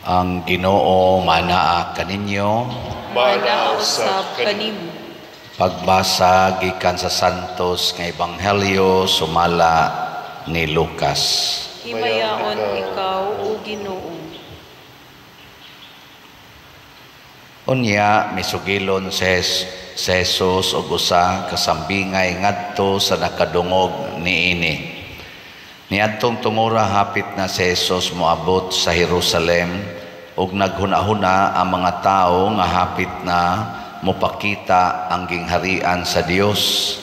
Ang Ginoo manaa kaninyo. Maanaa usab kanimo. Pagbasa gikan sa Santos nga Ebanghelyo sumala ni Lucas. Himayaon ikaw, o Ginoo. Unya misugilon si Jesus og usa ka sambingay ngadto sa nakadungog niini. Niadtong tungora hapit na si Jesus moabot sa Jerusalem ug naghuna-huna ang mga tawo nga hapit na mopakita ang gingharian sa Dios.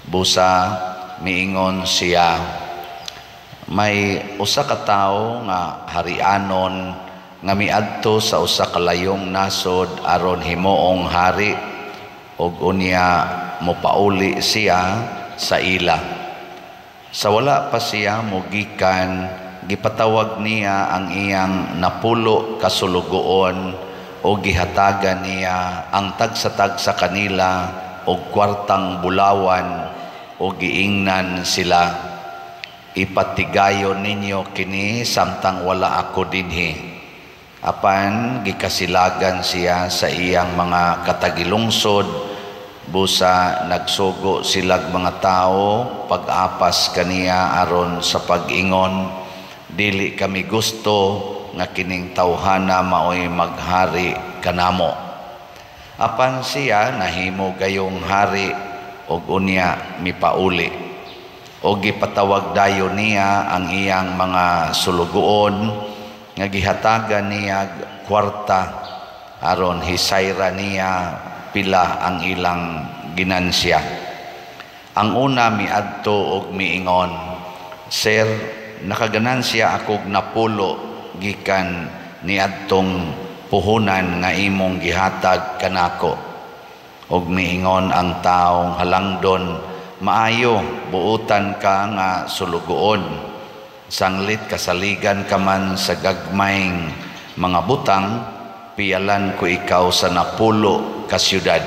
Busa miingon siya, may usa ka tawo nga harianon nga miadto sa usa ka layong nasod aron himuong hari ug unya mopauli siya sa ila. Sa wala pa siya mogikan, gipatawag niya ang iyang 10 ka sulugoon o gihatagan niya ang tagsa-tagsa kanila og kwartang bulawan o giingnan sila, "Ipatigayon ninyo kini samtang wala ako dinhi." Apan gikasilagan siya sa iyang mga katagilungsod, busa nagsugo silag mga tawo pag-apas kaniya aron sa pag-ingon, "Dili kami gusto nga kining tawhana maoy maghari kanamo." Apan siya nahimo gayong hari og unya mipauli. Og gipatawag dayon niya ang iyang mga sulugoon nga gihatagan niya kwarta aron hisayra niya pila ang ilang ginansya. Ang una miadto og miingon, "Sir, nakaganansya akog 10 gikan niadtong puhunan nga imong gihatag kanako." Og miingon ang taong halangdon, "Maayo, buutan ka nga sulugoon. Sanglit kasaligan ka man sa gagmayng mga butang, piyalan ko ikaw sa 10 ka syudad."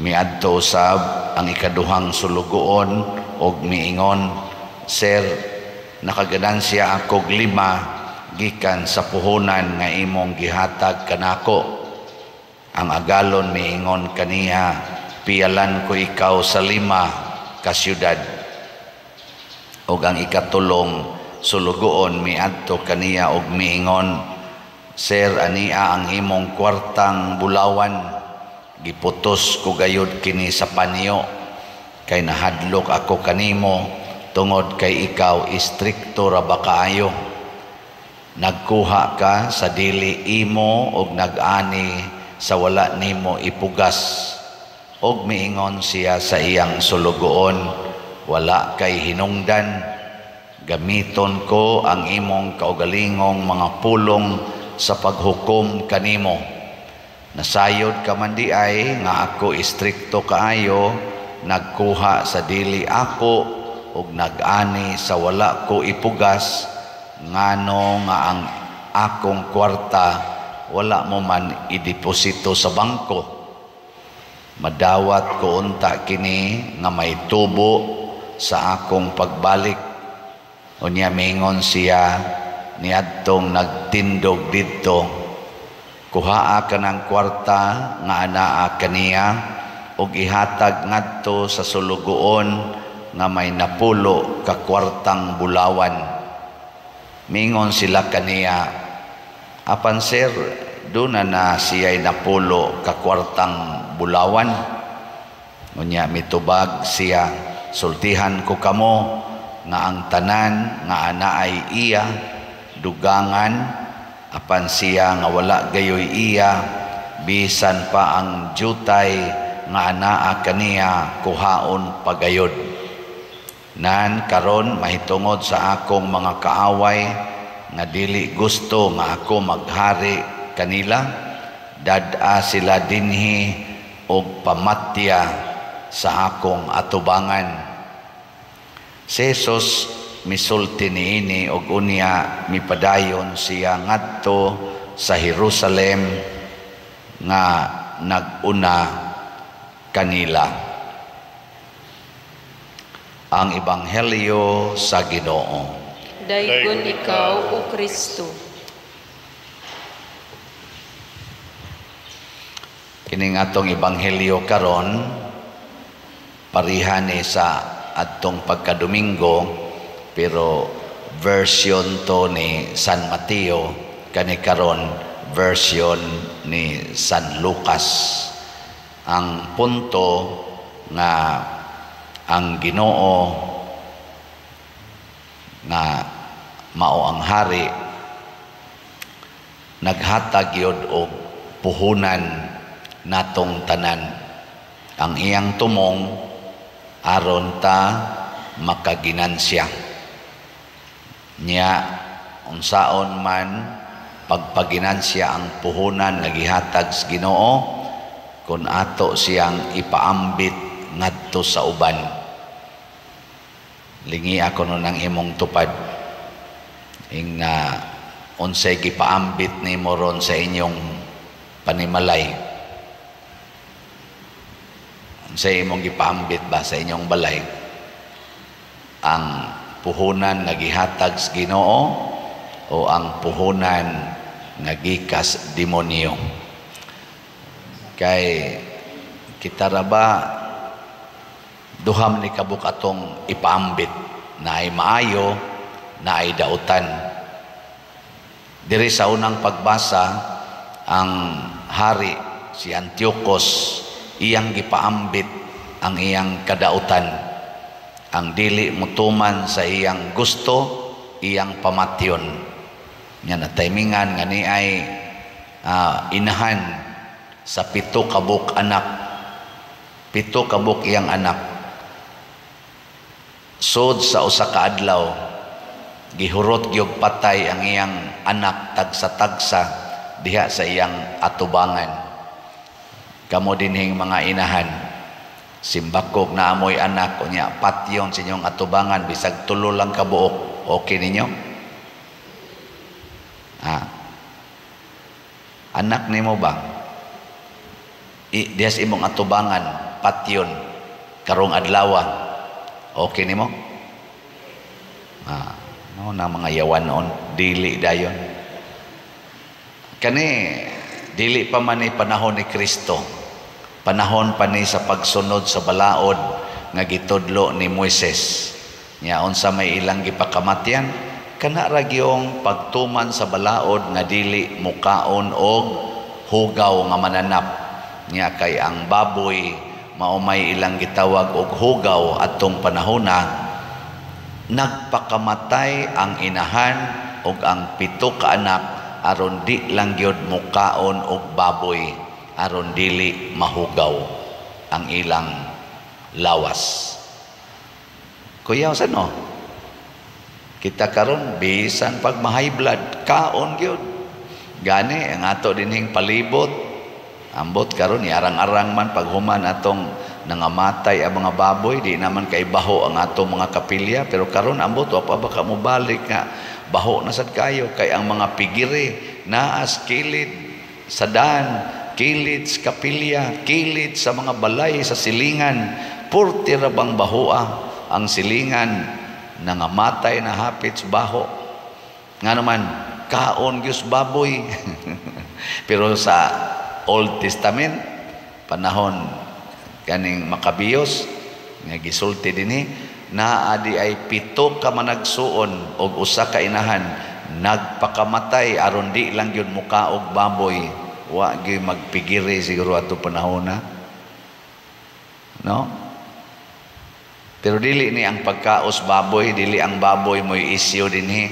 Miadto usab ang ikaduhang sulugoon og miingon, "Sir, nakaganansya akog 5 gikan sa puhunan nga imong gihatag kanako." Ang agalon miingon kaniya, "Piyalan ko ikaw sa 5 ka syudad." Og ang ikatulong sulugoon miadto kaniya og miingon, "Sir, ania ang imong kwartang bulawan. Giputos ko gayud kini sa panyo kay nahadlok ako kanimo tungod kay ikaw istrikto ra ba kaayo. Nagkuha ka sa dili imo og nag-ani sa wala nimo ipugas." Og miingon siya sa iyang sulugoon, "Wala kay hinungdan. Gamiton ko ang imong kaugalingong mga pulong sa paghukom kanimo. Nasayod ka man di ay nga ako istrikto kaayo, nagkuha sa dili ako ug nag-ani sa wala ko ipugas, ngano nga ang akong kwarta wala mo man ideposito sa bangko. Madawat ko unta kini nga may tubo sa akong pagbalik." Unya mingon siya niadtong nagtindog didto, "Kuhaa ka ng kwarta nga anaa kaniya ug ihatag ngadto sa sulugoon nga may 10 ka kwartang bulawan." Mingon sila kaniya, "Apan sir, duna na siya'y 10 ka kwartang bulawan." Unya mitubag siya, "Sultihan ko kamo nga ang tanan nga anaay iya dugangan, apan siya nga wala gayoy iya, bisan pa ang jutay nga anaa kaniya kuhaon pagayod. Nan karon mahitungod sa akong mga kaaway nga dili gusto nga ako maghari kanila, dad-a sila dinhi og pamatya sa akong atubangan." Si Jesus misulti niini og unya mipadayon siya ngadto sa Jerusalem nga nag-una kanila. Ang Ebanghelyo sa Ginoo. Daygon ikaw, O Kristo. Kining atong ebanghelyo karon pareha ni sa adtong pagkadomingo, pero version to ni San Mateo, kani karon version ni San Lucas. Ang punto nga ang Ginoo nga mao ang hari naghatag yod og puhunan natong tanan, ang iyang tumong aron ta makaginansya niya. Unsaon man pagpaginansya ang puhunan nga gihatag sa Ginoo kung ato siyang ipaambit ngadto sa uban? Lingi ako nun ang imong tupad ing unsay gipaambit nimo ron sa inyong panimalay. Unsay imong gipaambit ba sa inyong balay? Ang puhunan nga gihatag sa Ginoo o ang puhunan nga gikas demonyo? Kay kita ra ba duha man ni kabuk atong ipaambit, naay maayo, naay dautan. Diri sa unang pagbasa, ang hari si Antiochus, iyang gipaambit ang iyang kadautan. Ang dili mutuman sa iyang gusto, iyang pamatyon. Nya na timingan nga ni ay inahan sa 7 kabuk anak, 7 kabuk iyang anak. Sod sa usa ka adlaw, gihurot gyud patay ang iyang anak tagsa-tagsa diha sa iyang atubangan. Kamo dinhing mga inahan, simbakog na amoy anak unya patyon sa inyong atubangan bisag 3 lang kabuok, okay ninyo? Ha? Anak nimo ba? Diha sa imong atubangan patyon karong adlawa, okay nimo? Ha, no na mga yawan noon, dili dayon. Kani dili pa man ni panahon ni Kristo. Panahon pa ni sa pagsunod sa balaod nga gitudlo ni Moises. Nya unsa may ilang gipakamatyan? Kana ra gyung pagtuman sa balaod nga dili mukaon og hugaw nga mananap. Nya kay ang baboy mao may ilang gitawag og hugaw adtong panahona. Nagpakamatay ang inahan og ang 7 ka anak aron di lang gyud mukaon og baboy, aron dili mahugaw ang ilang lawas. Kuya, sa no? Kita karon bisan pag ma-high blood, kaon gyud. Gani ang ato dinhing palibot, ambot karon yarang-arang man paghuman atong nangamatay ang mga baboy, di naman kay baho ang atong mga kapilya, pero karon ambot wa pa baka mobalik nga baho na sad kayo kay ang mga pigiri naas kilid sa daan, kilid sa kapilya, kilid sa mga balay sa silingan, purti ra bang bahoa ang silingan, nangamatay na hapit sa baho. Nga naman kaon gyud baboy. Pero sa Old Testament, panahon kaning Makabiyos nga gisulti dinhi, naa di ay 7 ka managsuon og usa ka inahan nagpakamatay aron di lang gyud mukaog baboy. Wa gyud magpigiri siguro ato panahon na, no? Pero dili ni ang pagkaos baboy, dili ang baboy mo'y isyu dinhi.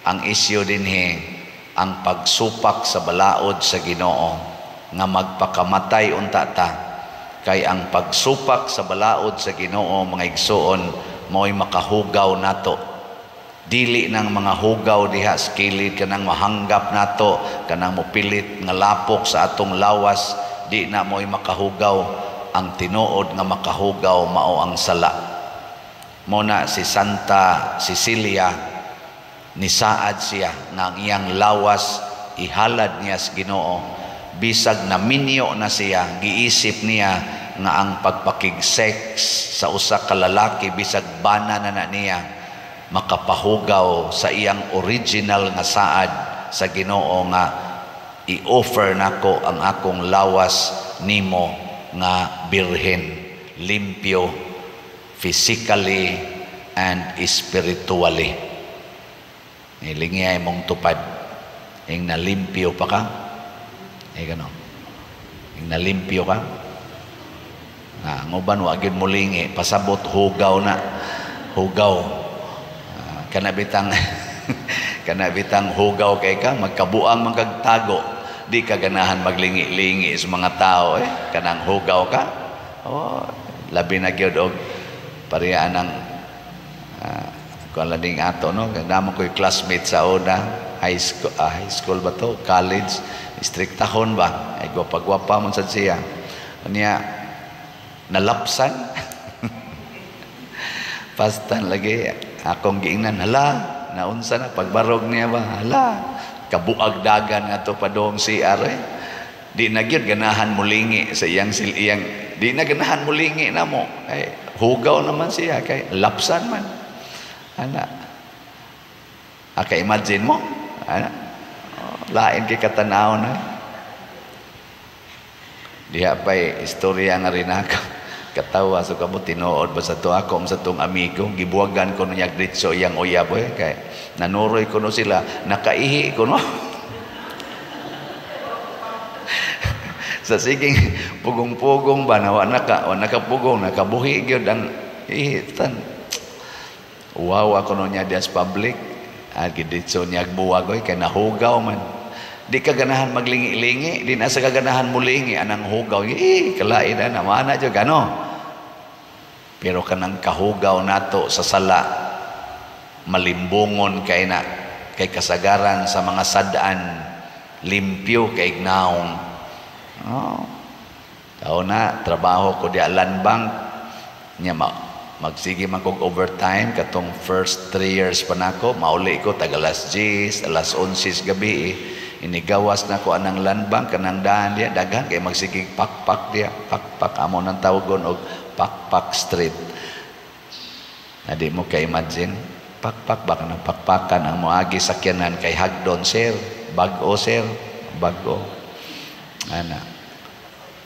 Ang isyu dinhi ang pagsupak sa balaod sa Ginoo nga magpakamatay unta ta. Kay ang pagsupak sa balaod sa Ginoo, mga igsuon, mo'y makahugaw nato. Dili nang mga hugaw diha sa kilid kanang mahanggap nato, kanang mopilit nga lapok sa atong lawas, di na mo'y makahugaw. Ang tinuod nga makahugaw mao ang sala. Muna si Santa Cecilia, nisaad siya nga ang iyang lawas ihalad niya sa Ginoo. Bisag naminyo na siya, giisip niya nga ang pagpakig-sex sa usa ka lalaki bisag bana na na niya, makapahugaw sa iyang original nga saad sa Ginoo nga i-offer nako ang akong lawas nimo nga birhen, limpyo physically and spiritually. Nilingi ay mong tupad ing nalimpyo pa ka, eh gano ing nalimpyo ka na ang uban wa gyud molingi, pasabot hugaw na hugaw. Kana bitang kana bitang hugaw kay ka magkabuang man kag tago, di ka ganahan maglingi-lingi sa mga tao, eh kanang hugaw ka. Oh, labi na gyud og pareha ng kuan lang ding ato, no? Namo ko'y classmate sa una, high school, high school ba to, college, striktahon ba, ay gwapa-gwapa man sad siya. Niya nalapsan pastan lagi akong giingnan, hala, naunsa na pagbarog niya ba, hala, kabuag dagan nga to padong CR, eh. Di na gyud ganahan mulingi sa iyang sil iyang di na ganahan mulingi namo ay hugaw naman siya kay lapsan man ana. Aka imagine mo ana, oh, lain kay katanaw na diha pa'y istorya nga rin ako katawa. So kamo tinuod ba sa to ako sa tong amigo gibuwagan ko niya diretso iyang uyab, eh, kay nanuroy ko no sila, nakaihi ko no sa siging pugong-pugong ba na wa naka pugong, nakabuhi gyud ang ihi tan. Wow, ako no niya dias public giditso niya buwag, oy, kay nahugaw man. Di ka ganahan maglingi-lingi, di na sa kaganahan mulingi anang hugaw, eh kalain na mana jud ano. Pero kanang kahugaw nato sa sala, malimbungon kay na kay kasagaran sa mga sad-an, limpyo kay naong. Oh. Tao na trabaho ko di Land Bank nya magsige man kog overtime katong first 3 years pa nako, mauli ko tag alas 10, alas 11 gabi, eh. Inigawas na ko anang Land Bank kanang daan diya, daghan kay magsigig pakpak diya, pakpak amo nang tawagon og Pakpak Street. Na di mo ka imagine pakpak ba kanang pakpakan ang moagi sakyanan kay hagdon, sir, bag-o, sir, bag-o. Ana.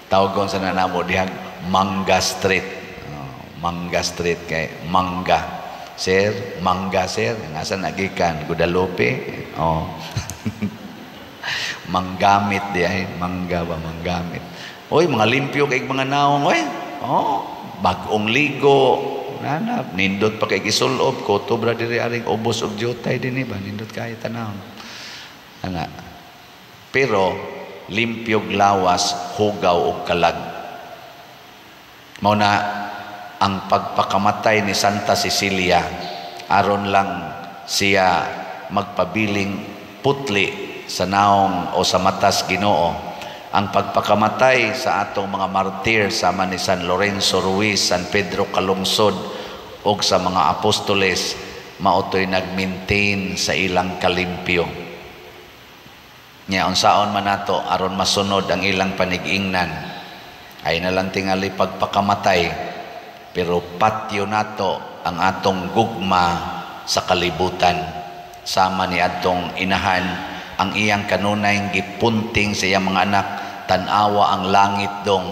Tawagon sa namo dihang Mangga Street. Oh, Mangga Street kay mangga. Sir, mangga sir, nasa nagikan Guadalupe. Oh. Manggamit di ay, mangga ba manggamit. Oy, mga limpyo kay mga naong, oy. Oh, bag-ong ligo. Nana, nindot pa kay gisulob, koto bra diri aring ubos og jutay dinhi ba, nindot kay tanawon. Ana. Pero limpyog lawas, hugaw og kalag. Mao na ang pagpakamatay ni Santa Cecilia, aron lang siya magpabiling putli sa naong o sa matas Ginoo. Ang pagpakamatay sa atong mga martir sama ni San Lorenzo Ruiz, San Pedro Calungsod og sa mga apostoles, maotoy nag-maintain sa ilang kalimpyo. Nya unsaon man nato aron masunod ang ilang panigingnan, ay nalang tingali pagpakamatay, pero patyo nato ang atong gugma sa kalibutan. Sama ni atong inahan, ang iyang kanunay gipunting sa iyang mga anak, tan-awa ang langit dong,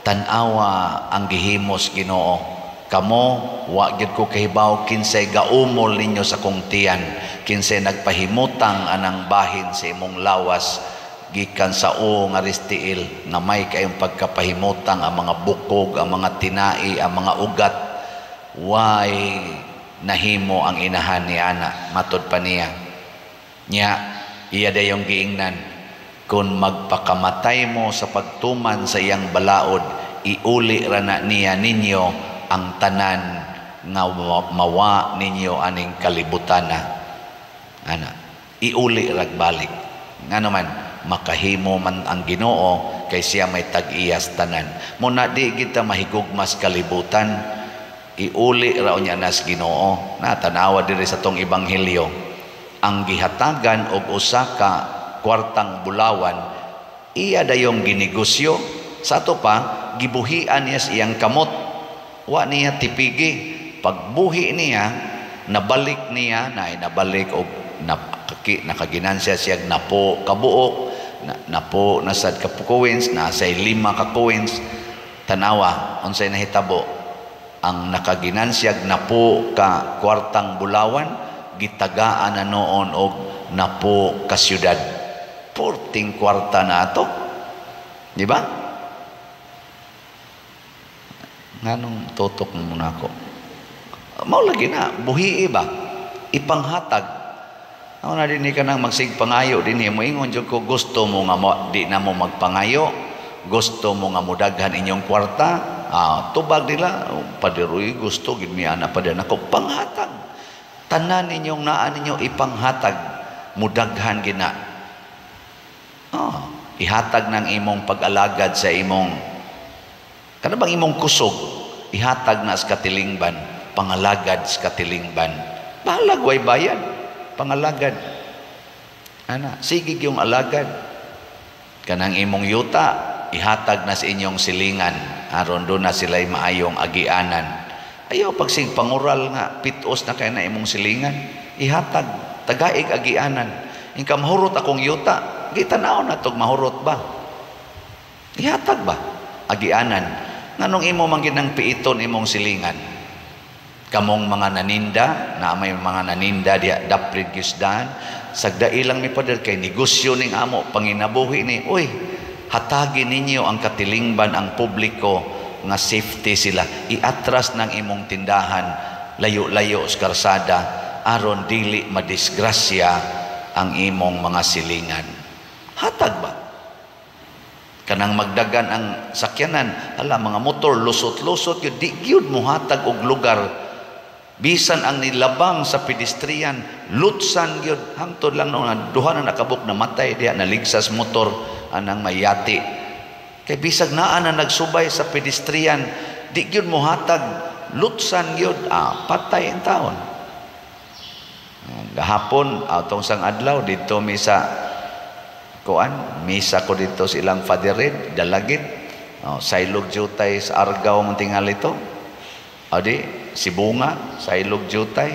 tan-awa ang gihimos Ginoo. Kamo wa gyud ko kahibaw kinsay gaumol ninyo sa kong tiyan, kinsay nagpahimutang anang bahin sa imong lawas gikan sa o nga ristiil, nga may kayong pagkapahimutang ang mga bukog, ang mga tinai, ang mga ugat. Way nahimo ang inahan ni ana, matod pa niya. Nya iya dayong giingnan, kung magpakamatay mo sa pagtuman sa iyang balaod, iuli ra na niya ninyo ang tanan nga mawa ninyo aning kalibutana. Ana, iuli rag balik. Ngano man makahimo man ang Ginoo kay siya may tag-iyas tanan. Muna di kita mahigugmas kalibutan, iuli ra unya nas Ginoo. Na tanawa diri sa tong ebanghelyo, ang gihatagan og usa ka kwartang bulawan, iya dayong ginegosyo. Sa ato pa gibuhian niya sa iyang kamot, wa niya tipigi. Pagbuhi niya, nabalik niya na nabalik og nakaginansiya siya napo kabuok. na, napo na sad ka coins, nasay 5 ka coins. Tanawa unsay nahitabo, ang nakaginansyag napo ka kwartang bulawan gitagaan na noon og napo ka syudad. Porting kwarta na ato, di ba? Nganong tutok mo na ako? Mao lagi na buhi ba ipanghatag. Ako na din ka nang magsigpangayo din mo ingon jud ko, gusto mo nga mo, di na mo magpangayo, gusto mo nga mudaghan inyong kwarta, tubag nila, padiroy gusto gid mi ana pa din ako panghatag. Tanan ninyong naa ninyo ipanghatag, mudaghan gina. Ihatag ng imong pag-alagad sa imong kana bang imong kusog, ihatag na sa katilingban, pangalagad sa katilingban. Bahalag way bayad, pangalagad. Ana, sige yung alagad. Kanang imong yuta, ihatag na sa inyong silingan aron do na sila'y maayong agianan. Ayaw pagsig pangural nga pitos na kay na imong silingan, ihatag tagaig agianan. Ingka mahurot akong yuta, gitanaw na tog mahurot ba? Ihatag ba agianan? Nganong imo man ginang piiton imong silingan? Kamong mga naninda, na may mga naninda diha daprid gisdan, sagdai lang mi pader kay negosyo ning amo panginabuhi ni. Uy, hatagi ninyo ang katilingban ang publiko nga safety sila. Iatras ng imong tindahan layo-layo sa karsada aron dili madisgrasya ang imong mga silingan. Hatag ba? Kanang magdagan ang sakyanan, hala mga motor lusot-lusot yun, di gyud mohatag og lugar. Bisan ang nilabang sa pedestrian, lutsan gyud hangtod lang noon duha na nakabuk na matay diha naligsas motor anang mayati. Kay bisag naa na nagsubay sa pedestrian, di gyud mohatag, lutsan gyud, patay ang taon. Gahapon atong sang adlaw didto mi sa kuan, misa ko didto sa ilang Father Red, Dalagit. Saylog jutay sa Argao man tingali to. Adi Sibunga, saylog jutay,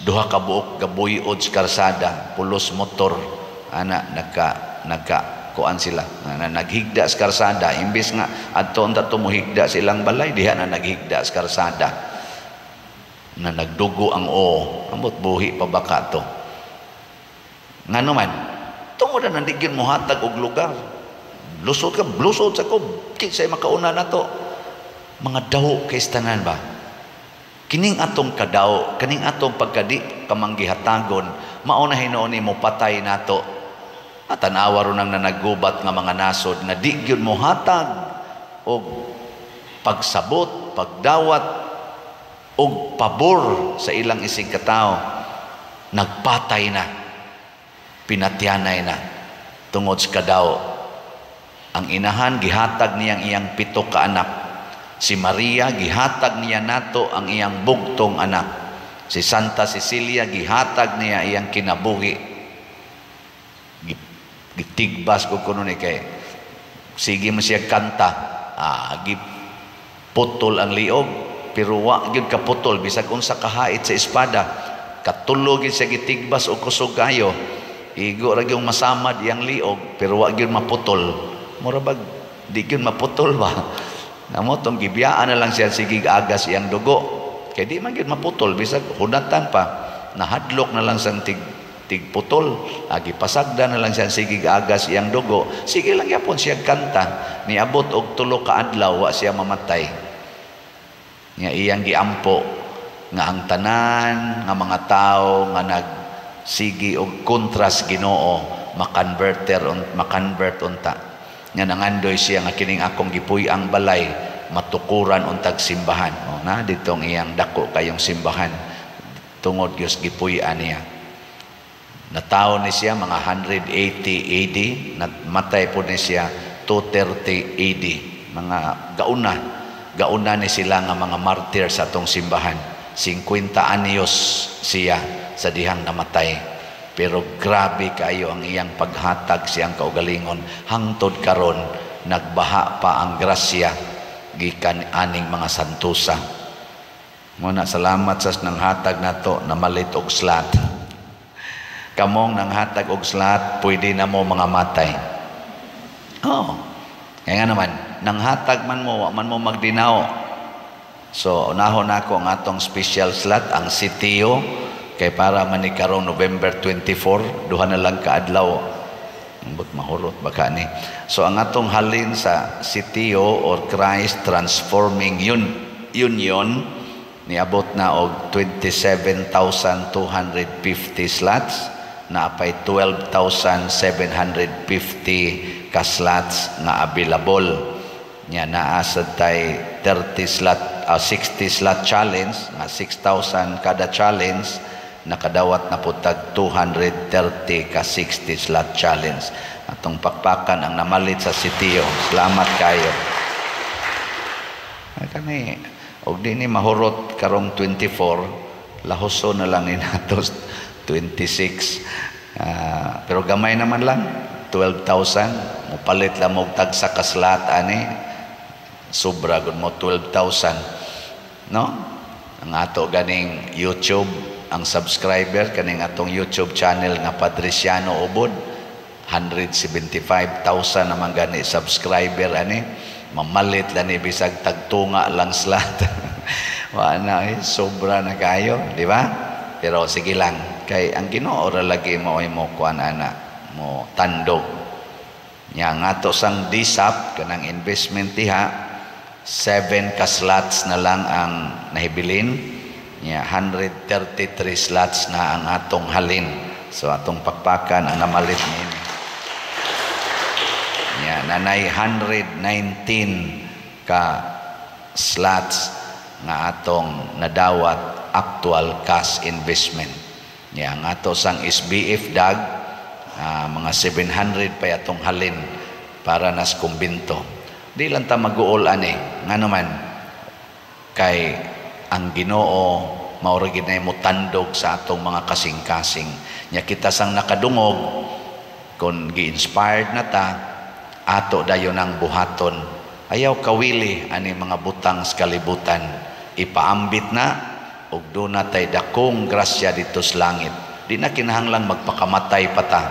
duha ka buok gabuyod sa karsada, pulos motor ana nagka kuan sila, na naghigda sa karsada. Imbis nga adto unta tumuhigda silang balay, diha na naghigda sa karsada. Na nagdugo ang o, ambot buhi pa baka to. Ngano man, tungod na di gyud mohatag og lugar. Lusot ka, lusot sa ko, kinsay makauna na to. Mga daw kay tanan ba? Kining atong kadaw, kining atong pagkadi kamanggihatagon, mao na hinuon nimo patay nato. At tanawa ron ang nanagubat nga mga nasod nga di gyud mohatag og pagsabot, pagdawat og pabor sa ilang isig katao. Nagpatay na, pinatyanay na tungod sa kadaw. Ang inahan gihatag niyang iyang 7 ka anak. Si Maria gihatag niya nato ang iyang bugtong anak. Si Santa Cecilia gihatag niya iyang kinabuhi. Gitigbas ko kuno ni kay sige mo siya kanta, giputol ang liog pero wa gyud kaputol bisag unsa kahait sa espada. Katulog gyud siya gitigbas og kusog kayo. Igo ra gyud masamad iyang liog pero wa gyud maputol. Mura bag di gyud maputol ba? Namo tong gibiyaan na lang siya sige agas iyang dugo. Kay di man gyud maputol bisag hunatan pa, nahadlok na lang sang tigputol, agi pasagda na lang siya sige agas iyang dugo. Sige lang yapon siya kanta, niabot og 3 ka adlaw wa siya mamatay. Nga iyang giampo nga ang tanan nga mga tawo nga nagsigi og kontras Ginoo makonvert unta. Nga nangandoy siya nga kining akong gipuy-ang balay matukuran untag simbahan. O na ditong iyang dako kayong simbahan tungod Dios gipuy-an niya. Natawo ni siya mga 180 AD, namatay po ni siya 230 AD. Mga gauna ni sila nga mga martyr sa atong simbahan. 50 anyos siya sa dihang namatay. Pero grabe kayo ang iyang paghatag siyang kaugalingon. Hangtod karon nagbaha pa ang grasya gikan aning mga santusa. Muna salamat sa nanghatag nato namalit og slat. Kamong nanghatag og slat, pwede na mo mga matay. Oh. Kaya nga naman, nanghatag man mo, wa man mo magdinaw. So, unahon nako ang atong special slot, ang CTO, kay para man ni karong November 24, duha na lang kaadlaw. Ambot mahurot baka ni. So, ang atong halin sa CTO or Christ Transforming Union, niabot na og 27,250 slots, naapay 12,750 ka slots nga available. Nya naa sad tay 30 slot, 60 slot challenge nga 6,000 kada challenge, nakadawat na pud tag 230 ka 60 slot challenge. Atong pakpakan ang namalit sa sitio. Salamat kayo. Ay, kani og di ni mahurot karong 24, lahoso na lang ni nato 26. Pero gamay naman lang 12,000, mopalit lang og tagsa ka slot ani, sobra gud mo 12,000, no? Ang ato ganing YouTube, ang subscriber kaning atong YouTube channel nga Padriciano Ubod, 175,000 naman gani subscriber ani. Mamalit lang ni bisag tagtunga lang slot. Wa na eh, sobra na kayo, di ba? Pero sige lang, kay ang Ginoo ra lagi maoy mo kuan ana, mo tandog. Nya nga ato sang DSAP kanang investment diha, 7 ka slots na lang ang nahibilin. Nya 133 slots na ang atong halin. So atong pakpakan ang namalit niini. Nya nanay 119 ka slots nga atong nadawat actual cash investment. Nya ang ato sang SBF dag, mga 700 pa atong halin para nas kumbinto. Di lang ta mag-uol ani, ngano man kay ang Ginoo mao ra gid na motandog sa atong mga kasing-kasing. Nya kita sang nakadungog, kung gi-inspired na ta, ato dayon ang buhaton. Ayaw kawili ani mga butang sa kalibutan. Ipaambit na ug duna tay dakong grasya dito sa langit. Di na kinahanglang magpakamatay pa ta,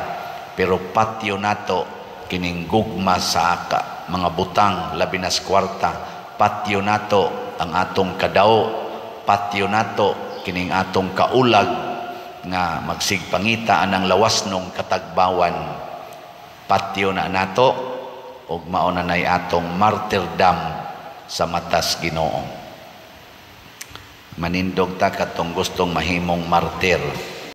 pero patyo nato kining gugma sa mga butang, labi na sa kwarta. Patyo nato ang atong kadao, patyo nato kining atong kaulag nga magsigpangita anang lawasnong katagbawan. Patyo na nato ug mao na nay atong martyrdom sa matas Ginoo. Manindog ta katong gustong mahimong martir.